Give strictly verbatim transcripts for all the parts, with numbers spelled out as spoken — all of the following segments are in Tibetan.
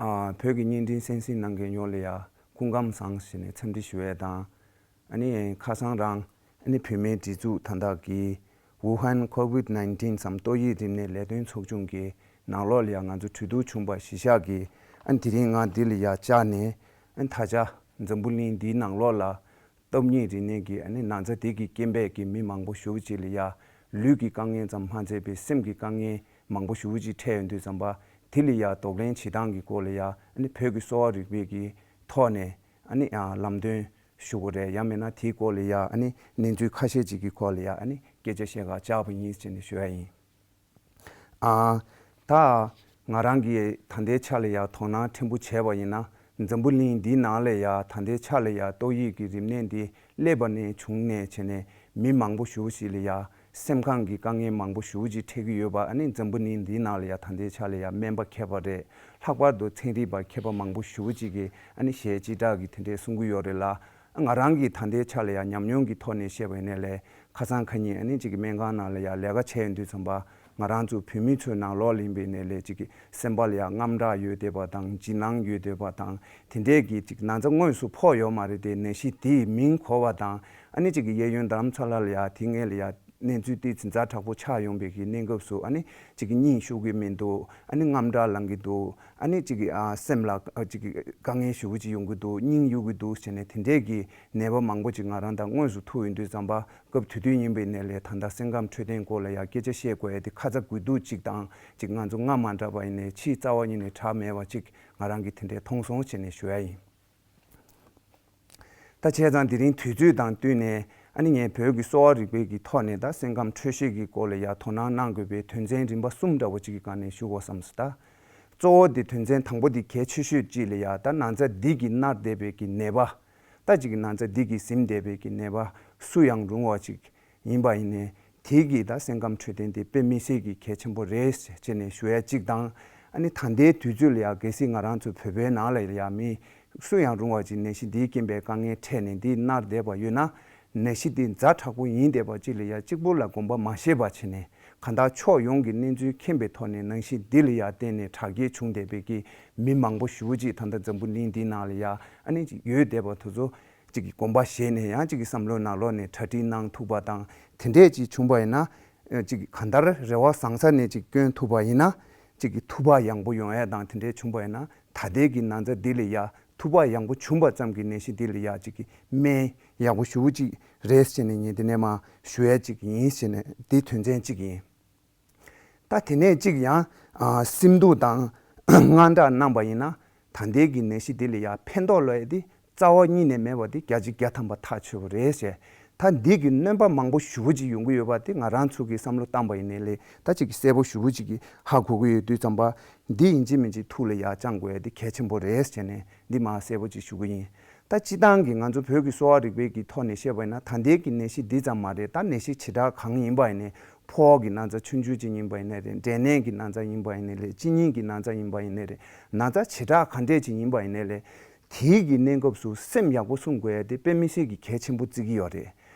ཨ་བོད་ཀྱི་བརྙན་འཕྲིན་གསན་གཟིགས་གནང་མཁན་ཡོངས་ལ་ཡ་སྐུ་ཁམས་བཟང་ཞེས་ནས་འཚམས་འདྲི་ཞུ་ཡས་དང་། ཨ་ནི་ཁ་སང་རང་ཨ་ནི་བོད་མིའི་སྒྲིག་འཛུགས་ད་ལྟ་གི་ཝུ་ཧན་ཁོ་ཝིད་ནའིན་ཊིན་ཙམ་ཏོག་དབྱིབས་རིམས་ནད་ལས་དོན་ཚོགས་ཆུང་གི་ནང་ལོགས་ལ་ཡ་ང་ཚོ་གྲོས་བསྡུར་བྱུང་བ་གཞི་བཞག་གིས། ཨ་ནི་དེ་རིང་ང་འདི་ལ་ཡ་བཅར་ནས། ཨ་ནི་ད་ཆ་འཛམ་བུ་གླིང་འདིའི་ནང་ལོགས་ལ་ཏོག་དབྱིབས་རིམས་ནད་ཀྱི་ཨ་ནི་ན་ཚ་འདི་གི་རྐྱེན་པས་ཀྱི་མི་མང་པོ་ཞེ་པོ་ཅིག་ལ་ཡ་ལུས་ཀྱི་དཀའ་ངལ་ཙམ་མ་ཟད་པའི་སེམས་ཀྱི་དཀའ་ངལ་མང་པོ་ཞེ་པོ་ཅིག་འཕྲད་ཡོང་དུས་ཙམ་པ། དེ་ལ་ཡ་གདོང་ལེན་བྱེད་སྟངས་ཀྱི་སྐོར་ལ་ཡ་ཨ་ནི་བོད་ཀྱི་གསོ་བ་རིག་པའི་གི་ཐོག་ནས་ཨ་ནི་ཡང་ལམ་སྟོན་ཞུ་དགོས་རེད། ཡང་མིན་ན་དེའི་སྐོར་ལ་ཡ་ཨ་ནི་གནས་ཚུལ་ཁ་ཤས་ཅིག་གི་སྐོར་ལ་ཡ་ཨ་ནི་སྐད་ཆ་བཤད་ག་བཅར་བ་ཡིན་ཟེར་ནས་ཞུ་ཡ་ཡིན། ཨ། ད་ང་རང་གིས་ད་ལྟའི་ཆ་ལ་ཡ་དོ་སྣང་ཕྲན་བུ་བྱས་པ་ཡིན་ན། འཛམ་བུ་གླིང་འདིའི་ནང་ལ་ཡ་ད་ལྟའི་ཆ་ལ་ཡ་ཏོག་དབྱིབས་ཀྱི་རིམས་ནད་འདི་སླེབས་པ་ནས་བྱུང་ནས་བྱས་ནས་མི་མང་པོ་ཞེ་པོ་ཞིག་ལ་ཡ་སེམས་ཁམས་ཀྱི་དཀའ་ངལ་མང་པོ་ཞེ་པོ་ཅིག་འཕྲད་ཀྱི་ཡོད་པ། ཨ་ནི་འཛམ་བུ་གླིང་འདིའི་ནང་ལ་ཡ་ད་ལྟའི་ཆ་ལ་ཡ་སྨན་པ་མཁས་པ་རེད། ལྷག་པར་དུ་ཚན་རིག་པ་མཁས་པ་མང་པོ་ཞེ་པོ་ཅིག་གིས་ཨ་ནི་ཞལ་ལྕེ་དྲག་གིས་དེ་འདྲས་གསུང་གི་ཡོད་རེད་ལ། ང་རང་གིས་ད་ལྟའི་ཆ་ལ་ཡ་ཉམས་མྱོང་གི་ཐོག་ནས་བཤད་པ་ཡིན་ནའི་ལས། ཁ་སང་ཁ་ཉིན་ཨ་ནི་གཅིག་གི་སྨན་ཁང་ནང་ལ་ཡ་ལས་ཀ་བྱས་ཡོང་དུས་ཙམ་པ། ང་རང་ཚོ་བོད་མི་ཚོའི་ནང་ལོགས་ལ་ཡིན་པ་ཡིན་ནའི་ལས། གཅིག་གི་སེམས་པ་ལ་ཡ་དངངས་སྐྲག་ཡོད་བསྡད་པ་དང་འཇིགས་སྣང་ཡོད་བསྡད་པ་དང་། དེ་འདྲས་ཀྱི་གཅིག་ན་ཚ་དངོས་སུ་ཕོག་ཡོད་མ་རེད་དེ། ནད་གཞི་དེའི་མིང་གོ་བ་དང་། ཨ་ནི་གཅིག་གི་གཡས་གཡོན་རྡ་རམ་ས་ལ་ལ་ཡ་དེ་སྔས་ལ་ཡ་གནས་ཚུལ་དེ་ཛ་དྲག་པོ་ཆགས་ཡོང་བའི་གི་གནས་སྐབས་སུ། ཨ་ནི་གཅིག་གི་གཉིད་ཤོར་གི་མི་འདུག་ཨ་ནི་དངངས་སྐྲག་ལངས་གི་འདུག་ཨ་ནི་གཅིག་གི་ཨ་སེམས་ལ་ཨ་གཅིག་གི་དཀའ་ངལ་ཞེ་པོ་ཅིག་ཡོང་གི་འདུག་སྙིང་གཡུག་གི་འདུག་ཟེར་ནས་དེ་འདྲས་ཀྱི་ནད་པ་མང་པོ་ཅིག་ང་རང་དང་དངོས་སུ་ཐུག་ཡོང་དུས་ཙམ་པ། སྐབས་དེ་དུས་ཡིན་པ་ཡིན་ནའི་ལས། ད་ལྟ་སེམས་ཁམས་འཕྲོད་བསྟེན་སྐོར་ལ་ཡ་སྐད་ཆ་བཤད་དགོས་ཡ་དེ་ཁ་ཚ་དགོས་གཏུགས་ཅིག་དང་། ཅིག་ང་ཚོ་སྔ་མ་འདྲ་བ་ཡིན་ནའི་ཕྱིའི་རྩ་བ་ཉིད་ནས་དྲག་མེད་པ་ཅིག་ང་རང་གིས་དེ་འདྲའི་མཐོང་སོང་བྱས་ནས་ཞུ་ཡ་ཡིན། ད་བྱས་ཙང་དེ་རིང་དུས་ཚོད་དང་བསྟུན་ནས། ཨ་ནི་ངས་བོད་ཀྱི་གསོ་བ་རིག་པའི་གི་ཐོག་ནས་ད་སེམས་ཁམས་འཕྲོད་བཞེས་ཀྱི་སྐོར་ལ་ཡ་དོ་སྣང་གནང་དགོས་པའི་དོན་ཚན་རིམ་པ་གསུམ་འདྲ་བོ་ཅིག་གི་སྒང་ནས་ཞུ་དགོས་བསམ་སོང་། ད་གཙོ་བོ་དེ་དོན་ཚན་དང་པོ་དེ་གལ་ཆེ་ཤོས་ཅིག་ལ་ཡ། ད་ན་ཚ་འདི་གིས་མནར་བསྡད་པའི་གི་ནད་པ། ད་ཅིག་གི་ན་ཚ་འདི་གིས་ཟིན་བསྡད་པའི་གི་ནད་པ་སུ་ཡང་རུང་བ་ཅིག་ཡིན་པ་ཡིན་ནའི། དེ་གི་ད་སེམས་ཁམས་འཕྲོད་བསྟེན་དེ་དཔེ་མི་སྲིད་ཀྱི་གལ་ཆེན་པོ་རེད་ཅེས་ནས་ཞུ་ཡ་གཅིག་དང་། ཨ་ནི་ད་ལྟའི་དུས་ཚོད་ལ་ཡ་གལ་སྲིད་ང་རང་ཚོ་བོད་པའི་ནང་ལ་ཡ་མི་སུ་ཡང་རུང་བ་ཅིག་ནད་གཞི་འདིའི་རྐྱེན་པས་དཀའ་ངལ་འཕྲད་ནས་འདིས་མནར་བསྡད་པ་ཡོད་ན། ནད་གཞི་འདི་ཛ་དྲག་པོ་ཡིན་བསྡད་པ་ཅིག་ལ་ཡ་གཅིག་པུ་ལ་དགོངས་པ་མ་བཞེས་པ་བྱས་ནས། གང་ལྟར་ཕྱོགས་ཡོངས་ཀྱི་གནས་ཚུལ་མཁྱེན་པའི་ཐོག་ནས་ནད་གཞི་འདི་ལ་ཡ་བརྟེན་ནས་དྲག་སྐྱེད་བྱུང་བསྡད་པའི་གི་མི་མང་པོ་ཞེ་པོ་ཅིག་ད་ལྟ་འཛམ་བུ་གླིང་འདིའི་ནང་ལ་ཡ་ཨ་ནི་ཅིག་ཡོད་བསྡད་པ་དེ་ཚོ། གཅིག་གི་དགོངས་པ་བཞེས་ནས་ཡང་གཅིག་གི་བསམ་བློའི་ནང་ལོགས་ནས་གྲ་སྒྲིག་གནང་ཐུབ་པ་དང་། དེ་འདྲས་ཅིག་བྱུང་བ་ཡིན་ན། ཨ་གཅིག་གི་གང་ལྟར་རེ་བ་བཟང་ས་ནས་ཅིག་བསྐྱོན་ཐུབ་པ་ཡིན་ན། གཅིག་གི་ཐུགས་ཕན་ཡག་པོ་ཡོང་ཡ་དང་། དེ་འདྲས་བྱུང་བ་ཡིན་ན་ད་ལྟའི་གི་ན་ཚ་འདི་ལ་ཡ་ཐུགས་ཕན་ཡག་པོ་བྱུང་བ་ཙམ་གྱིས་ནད་གཞི་འདི་ལ་ཡ་གཅིག་གི་སྨན་ཡག་པོ་ཞེ་པོ་ཅིག་རེད་ཟེར་ནས་ངས་འདི་ནས་མར་ཞུ་ཡ་གཅིག་ཡིན་ཟེར་ནས། འདི་དོན་ཚན་གཅིག་ཡིན། ད་དེ་ནས་གཅིག་ཡང་། ཨ་སེམས་སྡུག་དང་དངངས་སྐྲག་གནང་བ་ཡིན་ན། ད་ལྟའི་གི་ནད་གཞི་འདི་ལ་ཡ་ཕན་ཐོགས་ལབ་ཡ་དེ་རྩ་བ་ཉིད་ནས་མེད་པ་དེ་བརྒྱ་ཆ་བརྒྱ་ཐམ་པ་ཐག་ཆོད་པ་རེད་ཟེར། ད་འདི་གི་གནོད་པ་མང་པོ་ཞེ་པོ་ཅིག་ཡོང་གི་ཡོད་པ་དེ་ང་རང་ཚོ་གིས་བསམ་བློ་བཏང་པ་ཡིན་ནའི་ལས། ད་གཅིག་གི་གསལ་པོ་ཞེ་པོ་ཅིག་གིས་ཧ་གོ་གི་ཡོད་དུས་ཙམ་པ། འདི་ཡིན་གཅིག་མིན་གཅིག་ཐུགས་ལ་ཡ་བཅངས་དགོས་ཡ་དེ་གལ་ཆེན་པོ་རེད་ཟེར་ནས་འདི་མར་གསལ་པོ་ཅིག་ཞུ་གི་ཡིན། ད་སྤྱིར་བཏང་གི་ང་ཚོ་བོད་ཀྱི་གསོ་བ་རིག་པའི་གི་ཐོག་ནས་བཤད་པ་ཡིན་ན། ད་ལྟའི་གི་ནད་གཞི་འདི་ཙམ་མ་རེད། ད་ནད་གཞི་བྱེ་བྲག་གང་ཡིན་པ་ཡིན་ནའི། ཕོ་བ་གི་ན་ཚ་ཆུང་ཆུང་ཅིག་ཡིན་པ་ཡིན་ནའི་རེད། འབྲས་ནད་ཀྱི་ན་ཚ་ཡིན་པ་ཡིན་ནའི་རེད། གཅིན་སྙི་གི་ན་ཚ་ཡིན་པ་ཡིན་ནའི་རེད། ན་ཚ་བྱེ་བྲག་ག་འདྲས་ཅིག་ཡིན་པ་ཡིན་ནའི་རེད། དེའི་གི་གནས་སྐབས་སུ་སེམས་ཡག་པོ་བསྲུང་དགོས་ཡ་དེ་དཔེ་མི་སྲིད་ཀྱི་གལ་ཆེན་པོ་བརྩི་གི་ཡོད་རེད།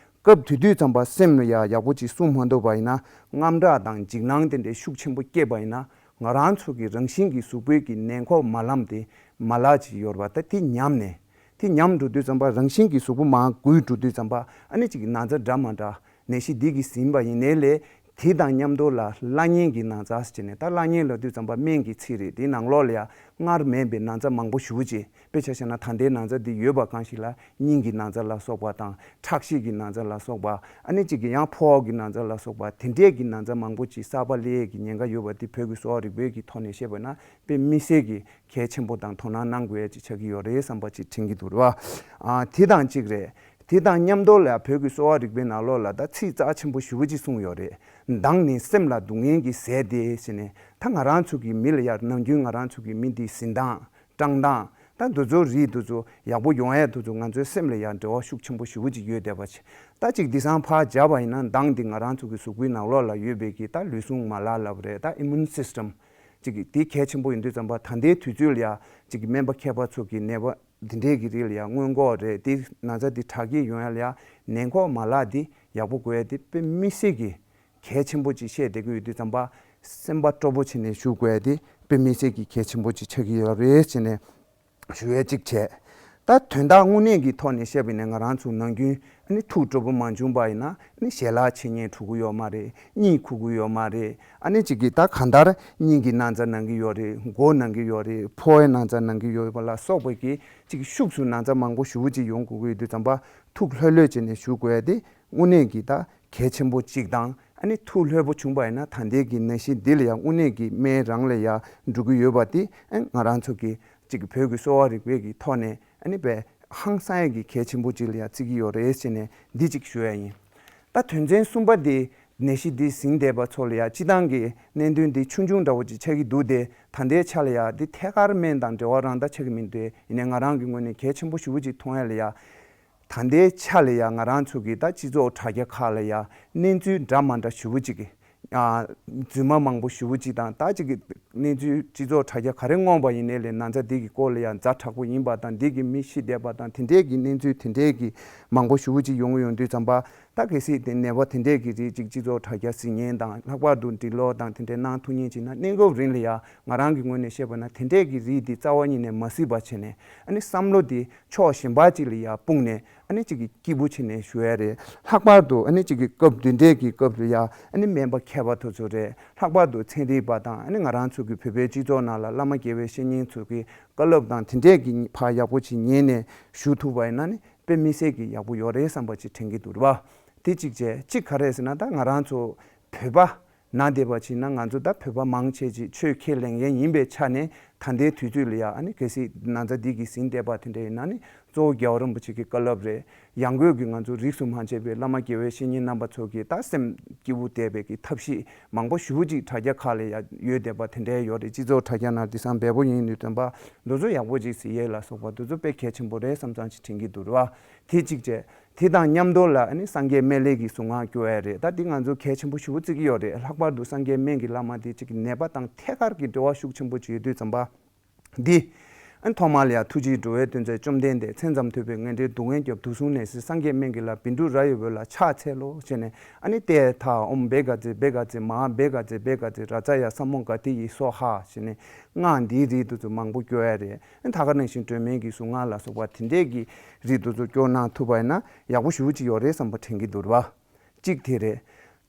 སྐབས་དེ་དུས་ཙམ་པ་སེམས་ལ་ཡ་ཡག་པོ་ཅིག་བསྲུང་མ་ཐུབ་པ་ཡིན་ན། དངངས་སྐྲག་དང་འཇིགས་སྣང་དེ་འདྲའི་ཤུགས་ཆེན་པོ་སྐྱེས་པ་ཡིན་ན། ང་རང་ཚོ་གི་རང་བཞིན་གྱི་གཟུགས་པོའི་གི་ནད་འགོག་མ་ལག་དེ། མ་ལག་ཅིག་ཡོད་རེད་པ། ད་དེ་ཉམས་ནས། དེ་ཉམས་འགྲོ་དུས་ཙམ་པ་རང་བཞིན་གྱི་གཟུགས་པོ་མར་རྒུད་འགྲོ་དུས་ཙམ་པ། ཨ་ནི་གཅིག་གི་ན་ཚ་འདྲ་མ་འདྲ་ནད་གཞི་འདི་གིས་ཟིན་པ་ཡིན་ནའི་ལས། དེ་དང་མཉམ་དུ་ལ་བླ་གཉན་གྱི་ན་ཚ་ཟེར་ནས། ད་བླ་གཉན་ལབ་དུས་ཙམ་པ་སྨན་གྱི་ཚིག་རེད། དེའི་ནང་ལོགས་ལ་ཡ་སྔར་མེད་པའི་ན་ཚ་མང་པོ་ཞེ་པོ་ཅིག་དཔེ་ཆ་བཞག་ན་ད་ལྟའི་ན་ཚ་འདི་ཡོད་པ་གང་ཞིག་ལ། སྙིང་གི་ན་ཚ་ལ་སོགས་པ་དང་། ཁྲག་ཤེད་ཀྱི་ན་ཚ་ལ་སོགས་པ། ཨ་ནི་གཅིག་གི་ཡང་ཕོ་བ་གི་ན་ཚ་ལ་སོགས་པ། དེ་འདྲས་ཀྱི་ན་ཚ་མང་པོ་ཅིག་གསར་པ་སླེབས་ཡས་ཀྱི་ཉེན་ཁ་ཡོད་པ་འདི་བོད་ཀྱི་གསོ་བ་རིག་པའི་གི་ཐོག་ནས་བཤད་པ་ན། དཔེ་མི་སྲིད་ཀྱི་གལ་ཆེན་པོ་དང་དོ་སྣང་གནང་དགོས་ཡ་ཅིག་ཆགས་ཀྱི་ཡོད་རེད་བསམ་པ་ཅིག་དྲན་གྱི་འདུག་རེད་བ། ཨ་དེ་དང་གཅིག་རེད། དེ་དང་མཉམ་དུ་ལ་བོད་ཀྱི་གསོ་བ་རིག་པའི་ནང་ལོགས་ལ་ད་ཚིག་རྩ་ཆེན་པོ་ཞེ་པོ་ཅིག་གསུངས་ཡོད་རེད། མདངས་ནི་སེམས་ལ་སྡུག་བསྔལ་གྱི་ཟས་ཏེ་ཟེར་ནས། ད་ང་རང་ཚོ་གི་མི་ལ་ཡ་ནམ་རྒྱུན་ང་རང་ཚོ་གི་མི་འདི་གཟི་མདངས་བཀྲག་མདངས། ད་འདི་ཚོ་རིགས་འདི་ཚོ་ཡག་པོ་ཡོང་ཡ་འདི་ཚོ་ང་ཚོའི་སེམས་ལ་ཡ་འབྲེལ་བ་ཤུགས་ཆེན་པོ་ཞེ་པོ་ཅིག་ཡོད་བསྡད་པ་ཅིག་ད་ཅིག་འདི་སང་ཕར་སྦྱར་བ་ཡིན་ན། མདངས་འདི་ང་རང་ཚོ་གི་གཟུགས་པོའི་ནང་ལོགས་ལ་ཡོད་པའི་གི་ད་ལུས་ཟུངས་མ་ལག་ལབ་རེད། ད་ཨི་མུན་སིས་ཊམ་ཅིག་གི་འདི་གལ་ཆེན་པོ་ཡིན་དུས་ཙམ་པ། ད་ལྟའི་དུས་ཚོད་ལ་ཡ་ཅིག་གི་སྨན་པ་མཁས་པ་ཚོ་གི་ནད་པ་འདི་འདྲས་ཀྱི་རིགས་ལ་ཡ་སྔོན་འགོག་རེད། དེ་ན་ཚ་འདི་དྲག་སྐྱེད་ཡོང་ཡ་ལ་ཡ་ནད་འགོག་མ་ལག་འདི་ཡག་པོ་དགོས་ཡ་དེ་དཔེ་མི་སྲིད་ཀྱི་གལ་ཆེན་པོ་ཅིག་བཤད་བསྡད་ཀྱི་ཡོད་དུས་ཙམ་པ། སེམས་པ་སྤྲོ་པོ་བྱས་ནས་བཞུགས་དགོས་ཡ་དེ་ དཔེ་མི་སྲིད་ཀྱི་གལ་ཆེན་པོ་ཅིག་ཆགས་ཀྱི་ཡོད་རེད་ཅེས་ནས་ཞུ་ཡས་གཅིག་བྱས། ད་དོན་དག་དངོས་གནས་ཀྱི་ཐོག་ནས་བཤད་པ་ཡིན་ན་ང་རང་ཚོ་ནམ་རྒྱུན་ཨ་ནི་ཐུགས་སྤྲོ་པོ་མ་བྱུང་པ་ཡིན་ན་ཨ་ནི་ཞལ་ལག་ཕྱེ་ཉན་འགྲོ་གི་ཡོད་མ་རེད། གཉིད་ཁུག་གི་ཡོད་མ་རེད། ཨ་ནི་གཅིག་གིས་ད་གང་ལྟར་སྙིང་གི་ན་ཚ་ན་གི་ཡོད་རེད། མགོ་ན་གི་ཡོད་རེད། ཕོ་བའི་ན་ཚ་ན་གི་ཡོད་པ་ལ་སོགས་པ་གི་གཅིག་ཤུགས་སུ་ན་ཚ་མང་པོ་ཞེ་པོ་ཅིག་ཡོང་དགོས་ཀྱི་ཡོད་དུས་ཙམ་པ་ཐུགས་ལྷོད་ལྷོད་བྱས་ནས་བཞུགས་དགོས་ཡ་དེ་དངོས་གནས་ཀྱི་ད་གལ་ཆེན་པོ་གཅིག་དང་། ཨ་ནི་ཐུགས་ལྷོད་པོ་བྱུང་པ་ཡིན་ན་ད་ལྟའི་གི་ནད་གཞི་འདི་ལ་ཡང་དངོས་གནས་ཀྱི་སྨན་རང་ལ་ཡང་འགྲོ་གི་ཡོད་པ་དེ་ཨ་ང་རང་ཚོ་གི་གཅིག་གི་བོད་ཀྱི་གསོ་བ་རིག་པའི་གི་ཐོག་ནས་ཨ་ནི་དཔེ་ཧང་སང་ཡ་གི་གལ་ཆེན་པོ་གཅིག་ལ་ཡང་བརྩི་གི་ཡོད་རེད་ཟེར་ནས་འདི་གཅིག་ཞུ་ཡ་ཡིན། ད་དོན་ཚན་གསུམ་པ་དེ་ནད་གཞི་འདི་ཟིན་བསྡད་པ་ཚོ་ལ་ཡང་སྤྱི་བཏང་གི་གནད་དོན་འདི་ཆུང་ཆུང་འདྲ་བོ་ཅིག་ཆགས་ཀྱི་འདུག་སྟེ། ད་ལྟའི་ཆ་ལ་ཡང་འདི་ཐད་ཀར་སྨན་དང་འབྲེལ་བ་རང་ད་ཆགས་ཀྱི་མི་འདུག་ཡིན་ནའི་ང་རང་གི་ངོས་ནས་གལ་ཆེན་པོ་ཞེ་པོ་ཅིག་མཐོང་ཡ་ལ་ཡང་། ད་ལྟའི་ཆ་ལ་ཡང་ང་རང་ཚོ་གི་ད་སྤྱི་ཚོགས་དྲ་རྒྱ་ཁག་ལ་ཡང་གནས་ཚུལ་འདྲ་མ་འདྲ་ཞེ་པོ་ཅིག་གི་ཨ་རྫུན་མ་མང་པོ་ཞེ་པོ་ཅིག་དང་། ད་ཅིག་གི་གནས་ཚུལ་སྤྱི་ཚོགས་དྲ་རྒྱ་ག་རེ་མངོན་པ་ཡིན་ནའི་ལས་ན་ཚ་འདི་གི་སྐོར་ལ་ཡང་ཛ་དྲག་པོ་ཡིན་པ་དང་། འདི་གི་མི་ཤི་བསྡད་པ་དང་། དེ་འདྲའི་གི་གནས་ཚུལ་དེ་འདྲའི་གི་མང་པོ་ཞེ་པོ་ཅིག་ཡོང་གི་ཡོང་དུས་ཙམ་པ། ད་གལ་སྲིད་དེ་ནད་པ་དེ་འདྲའི་གི་རིགས་ཅིག་སྤྱི་ཚོགས་དྲ་རྒྱ་གཟིགས་མཁན་དང་ལྷག་པར་དུ་འབྲི་ཀློག་དང་དེ་འདྲའི་གནང་ཐུབ་མཁན་ཅིག་ན། གནས་སྐབས་རིང་ལ་ཡང་ང་རང་གི་ངོས་ནས་བཤད་པ་ན་དེ་འདྲའི་གི་རིགས་དེ་རྩ་བ་ཉིད་ནས་མ་གཟིགས་པ་བྱས་ནས། ཨ་ནི་བསམ་བློ་དེ་ཕྱོགས་གཞན་པ་ཅིག་ལ་ཡང་སྤུངས་ནས། ཨ་ནི་གཅིག་གི་སྐྱིད་པོ་བྱས་ནས་བཞུགས་ཡ་རེད། ལྷག་པར་དུ་ཨ་ནི་གཅིག་གི་སྐབས་འདི་འདྲའི་གི་སྐབས་ལ་ཡང་ཨ་ནི་སྨན་པ་མཁས་པ་དེ་ཚོ་རེད། ལྷག་པར་དུ་ཚན་རིག་པ་དང་། ཨ་ནི་ང་རང་ཚོ་གི་བོད་པའི་སྤྱི་ཚོགས་ནང་ལ་བླ་མ་དགེ་བའི་བཤེས་གཉེན་ཚོ་གི་བཀའ་སློབ་དང་དེ་འདྲས་ཀྱི་ཕར་ཡག་པོ་ཅིག་ཉན་ནས་བཞུགས་ཐུབ་པ་ཡིན་ན་ནི་དཔེ་མི་སྲིད་ཀྱི་ཡག་པོ་ཡོད་རེད་བསམ་པ་ཅིག་དྲན་གྱི་འདུག་རེད་པ། དེ་གཅིག་བྱས། གཅིག་ག་རེ་ཟེར་ན། ད་ང་རང་ཚོ་བོད་པ་ན་བསྡད་པ་ཅིག་ན། ང་ཚོ་ད་བོད་པ་མང་ཆེ་ཅིག་ཆོས་ཁས་ལེན་མཁན་ཡིན་པའི་ཆ་ནས། ད་ལྟའི་དུས་ཚོད་ལ་ཡ་ཨ་ནི་གལ་སྲིད་ན་ཚ་འདི་གིས་ཟིན་བསྡད་པ་དེ་འདྲ་ཡིན་ན་ནི། གཙོ་བོ་རྒྱལ་བ་རིན་པོ་ཆེ་གི་བཀའ་སློབ་རེད། ཡང་སྒོས་ཀྱི་ང་ཚོ་རིས་སུ་མ་ཆད་པའི་བླ་མ་དགེ་བའི་བཤེས་གཉེན་རྣམ་པ་ཚོ་གི་ད་སེམས་སྐྱིད་པོ་བསྡད་པའི་གི་ཐབས་ཤེས་མང་པོ་ཞེ་པོ་ཅིག་དྲ་རྒྱ་ཁག་ལ་ཡ་ཡོད་བསྡད་པ་དེ་འདྲ་ཡོད་རེད། སྤྱི་ཚོགས་དྲ་རྒྱ་ནང་དེང་སང་འབེལ་པོ་ཡིན་དུས་ཙམ་པ། འདི་ཚོ་ཡག་པོ་ཅིག་གཟིགས་ཡས་ལ་སོགས་པ་འདི་ཚོ་དཔེ་གལ་ཆེན་པོ་རེད་བསམ་ཙང་ཅིག་དྲན་གྱི་འདུག་རེད་པ། དེ་གཅིག་བྱས། དེ་དང་མཉམ་དུ་ལ་ཨ་ནི་སངས་རྒྱས་སྨན་བླའི་གི་གཟུངས་སྔགས་སྐྱོར་ཡས་རེད། ད་འདི་ང་ཚོ་གལ་ཆེན་པོ་ཞེ་པོ་བརྩི་གི་ཡོད་རེད། ལྷག་པར་དུ་སངས་རྒྱས་སྨན་གྱི་བླ་མ་དེ་གཅིག་གི་ནད་པ་དང་ཐད་ཀར་གྱི་འབྲེལ་བ་ཤུགས་ཆེན་པོ་ཅིག་ཡོད་དུས་ཙམ་པ། འདི་ཨ་ནི་ཐོག་མར་ལ་ཡ་ཐུགས་རྗེའི་འགྲོ་བའི་དོན་མཛད་བཅོམ་ལྡན་འདས་མཚན་ཙམ་ཐོས་པས་ངན་འབྲེལ་སྡུག་བསྔལ་སྐྱོབ། དུག་གསུམ་ནད་སེལ་སངས་རྒྱས་སྨན་གྱི་བླ། བཻ་ཌཱུརྱ་ཡི་འོད་ལ་ཕྱག་འཚལ་ལོ་ཞེས་ནས། ཨ་ནི་ཏདྱ་ཐཱ། ཨོཾ་བྷཻ་ག་ཙི་བྷཻ་ག་ཙི་མ་ཧཱ་བྷཻ་ག་ཙི་བྷཻ་ག་ཙི་རཱ་ཛ་ཡ་ས་མུདྒ་ཏི་ཡེ་སྭཱ་ཧཱ་ཞེས་ནས་སྔགས་འདིའི་རིགས་དེ་ཚོ་མང་པོ་སྐྱོར་ཡས་རེད། ཨ་ནི་ད་ག་ནང་བཞིན་སྒྲོལ་མའི་གི་གཟུངས་སྔགས་ལ་སོགས་པ་དེ་འདྲས་ཀྱི་རིགས་དེ་ཚོ་སྐྱོར་གནང་ཐུབ་པ་ཡིན་ན་ཡག་པོ་ཞེ་པོ་ཅིག་ཡོད་རེད་བསམ་པ་དྲན་གྱི་འདུག་རེད་པ། གཅིག་དེ་རེད།